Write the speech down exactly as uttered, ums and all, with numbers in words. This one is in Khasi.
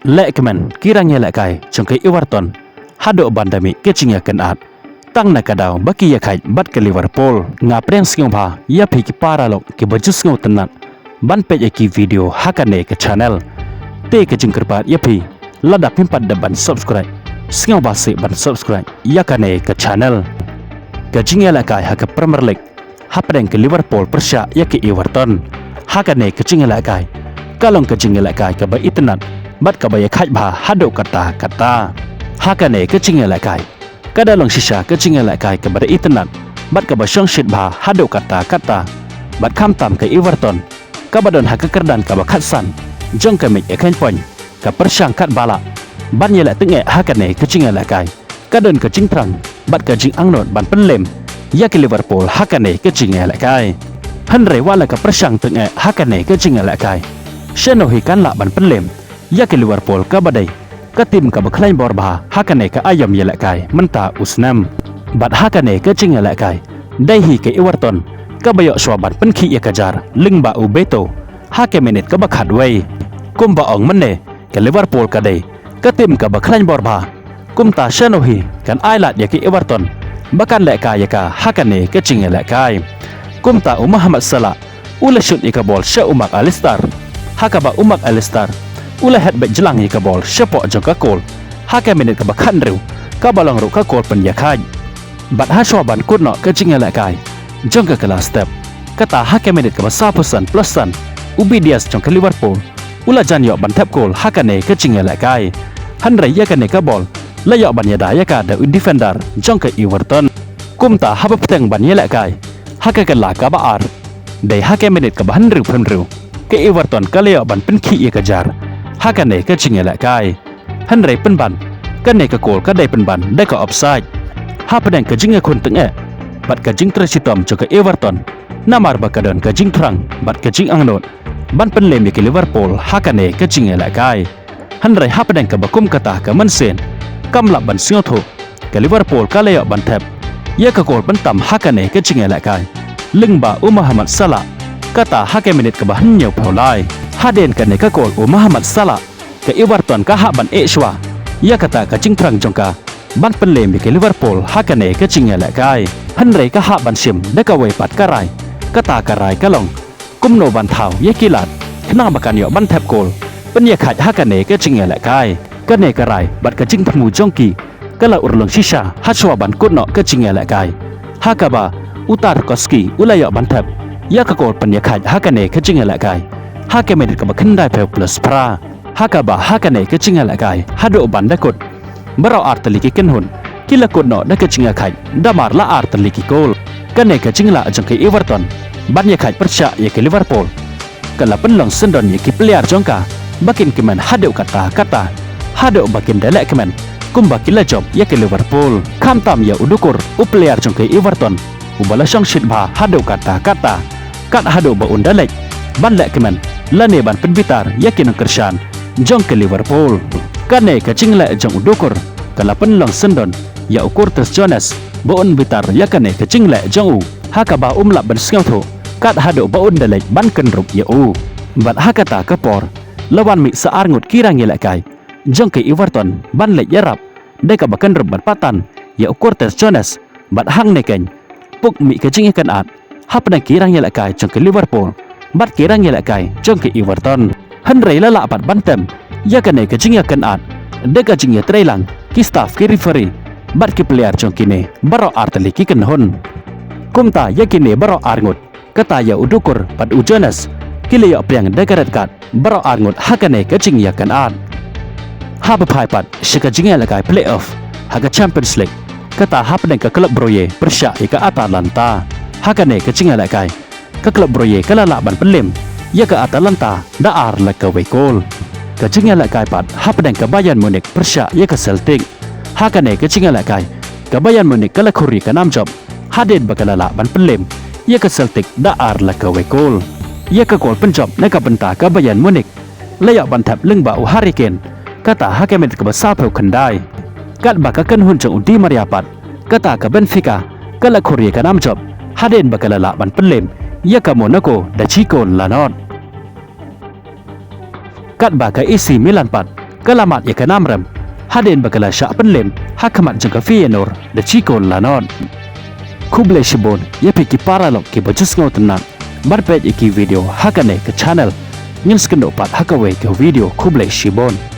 Lehkmen ki rangïalehkai jong ka Everton haduh ban da mih ka jingïakynad tang na ka daw ba ki ïakhaid bad ka Liverpool. Nga pdiang sngewbha ïa phi ki paralok kiba ju sngewtynnat ban peit ïa ki video ha kane ka channel. Te ka jingkyrpad ïa phi, lada phim pat dep ban subscribe, sngewbha seh ban subscribe ïa kane ka channel. Ka jingïalehkai ha ka Premier League hapdeng ka Liverpool pyrshah ïa ka Everton ha kane ka jingïalehkai ka long ka jingïalehkai kaba itynnat bad kaba ïakhaid bha haduh katta katta. Ha kane ka jingïalehkai ka da long shisha ka jingïalehkai kaba da itynnat bad kaba shongshit bha haduh katta katta. Bad khamtam ka Everton kaba don ha ka kyrdan kaba khatsan jong ka mih ïakhein point, ka pyrshang katba lah ban ïaleh tyngeh ha kane ka jingïalehkai. Ka don ka jingthrang bad ka jingangnud ban pynlem ïa ka Liverpool ha kane ka jingïalehkai. Hynrei wat la ka pyrshang tyngeh ha kane ka jingïalehkai, shano hi kan lah ban pynlem ïa ka Liverpool kaba dei ka team kaba khlaiñ bor bha ha kane ka aïom ïalehkai mynta u snem. Bad ha kane ka jingïalehkai dei hi ka Everton kaba ïoh shuwa ban pynkhih ïa ka jar lyngba u Beto ha ka minit kaba khatwei. Kumba ong mynne, ka Liverpool ka dei ka team kaba khlaiñ bor bha. Kumta shano hi kan ailad ïa ka Everton ba kan lehkai ïa ka ha kane ka jingïalehkai? Kumta u Mohamed Salah u la shut ïa ka bol sha u Mac Allister, ha kaba u Mac Allister u la het beit jlang ïa ka bol shapoh jong ka kol ha ka minit kaba khathynriew, kaba long ruh ka kol pynïakhaid. Bad ha shuwa ban kut noh ka jingïalehkai jong ka kylla step, kata ha ka minit kaba sawphew san plus san, u Luis Diaz jong ka Liverpool u la jan ïoh ban thep kol ha kane ka jingïalehkai. Hynrei ïa kane ka bol la ïoh ban ïada ïa ka da u defender jong ka Everton. Kumta haba pyrshang ban ïalehkai ha ka kylla kaba ar, dei ha ka minit kaba hynriewphew hynriew, ka Everton ka la ïoh ban pynkhih ïa ka jar ha kane ka jingïalehkai. Hynrei pynban, kane ka kol ka dei pynban da ka offside. Hapdeng ka jingïakhun tyngeh bad ka jingtrei shitom jong ka Everton, namar ba ka don ka jingthrang bad ka jingangnud ban pynlem ïa ka Liverpool ha kane ka jingïalehkai. Hynrei hapdeng kaba kum kata ka mynsiem, kam lah ban sngewthuh, ka Liverpool ka la ïoh ban thep ïa ka kol pyntam ha kane ka jingïalehkai lyngba u Mohamed Salah, kata ha ka minit kaba hynñiewphew lai. Hadien kane ka kol u Mohamed Salah, ka Everton ka hap ban ïeh shuwa ïa kata ka jingthrang jong ka ban pynlem ïa ka Liverpool ha kane ka jingïalehkai. Hynrei ka hap ban shim da kawei pat ka rai. Kata ka rai ka long kumno ban thaw ïa ki lad khnang ba kan ïoh ban thep kol pynïakhaid ha kane ka jingïalehkai. Kane ka rai bad ka jingthmu jong ki ka la urlong shisha ha shuwa ban kut noh ka jingïalehkai, ha kaba u Tarkowski u la ïoh ban thep ïa ka kol pynïakhaid ha kane ka jingïalehkai ha ka minit kaba khyndaiphew plus phra. Ha kaba ha kane ka jingïalehkai haduh ban da kut, baroh artylli ki kynhun ki la kut noh da ka jingïakhaid da mar la artylli ki kol. Kane ka jinglah jong ka Everton ban ïakhaid pyrshah ïa ka Liverpool ka la pynlong syndon ïa ki player jong ka ba kin kmen haduh katta katta, haduh ba kin da leh kmen kumba ki la jop ïa ka Liverpool. Khamtam ïa u Doucouré, u player jong ka Everton uba la shongshit bha haduh katta katta, kat haduh ba un da leit ban leh kmen lane ban pynbitar ïa ki nongkyrshan jong ka Liverpool. Kane ka jingleh jong u Doucouré ka la pynlong syndon ïa u Curtis Jones ba un bitar ïa kane ka jingleh jong u, ha kaba um lah ban sngewthuh kat haduh ba un da leit ban kynrup ïa u. Bad ha kata ka por la wan mih sa arngut ki rangïalehkai jong ka Everton ban leit ïarap da kaba kynrup bad patan ïa u Curtis Jones. Bad hangne keiñ puk mih ka jingïakynad hapdeng ki rangïalehkai jong ka Liverpool bad ki rangïalehkai jong ka Everton. Hynrei la lah pat ban tem ïa kane ka jingïakynad da ka jingïatreilang ki staff, ki referee bad ki player jong kine baroh artylli ki kynhun. Kumta ïa kine baroh arngut, kata ïa u Doucouré bad u Jones, ki la ïoh pdiang da ka red card baroh arngut ha kane ka jingïakynad. Haba phai pat sha ka jingïalehkai playoff ha ka Champions League, kata hapdeng ka Club Brugge pyrshah ïa ka Atalanta. Ha kane ka jingïalehkai, ka Club Brugge ka la lah ban pynlem ïa ka Atalanta da ar la kawei kol. Ka jingïalehkai pat hapdeng ka Bayern Munich pyrshah ïa ka Celtic. Ha kane ka jingïalehkai, ka Bayern Munich ka la khur ïa ka nam jop hadien ba ka la lah ban pynlem ïa ka Celtic da ar la kawei kol. Ïa ka kol pynjop na ka bynta ka Bayern Munich la ïoh ban thep lyngba u Harry Kane, kata ha ka minit kaba sawphew khyndai. Katba ka kynhun jong u Di Maria pat, kata ka Benfica, ka la khur ïa ka nam jop hadien ba ka la lah ban pynlem ïa ka Monaco da shi kol la nod. Katba ka A C Milan pat, ka la mad ïa ka nam rem hadien ba ka la shah pynlem ha khmat jong ka Feyenoord da shi kol la nod. Khublei shibun ïa phi ki paralok kiba ju sngewtynnat bad peit ïa ki video ha kane ka channel. Ngin sa ïakynduh pat ha kawei ka video, khublei shibun.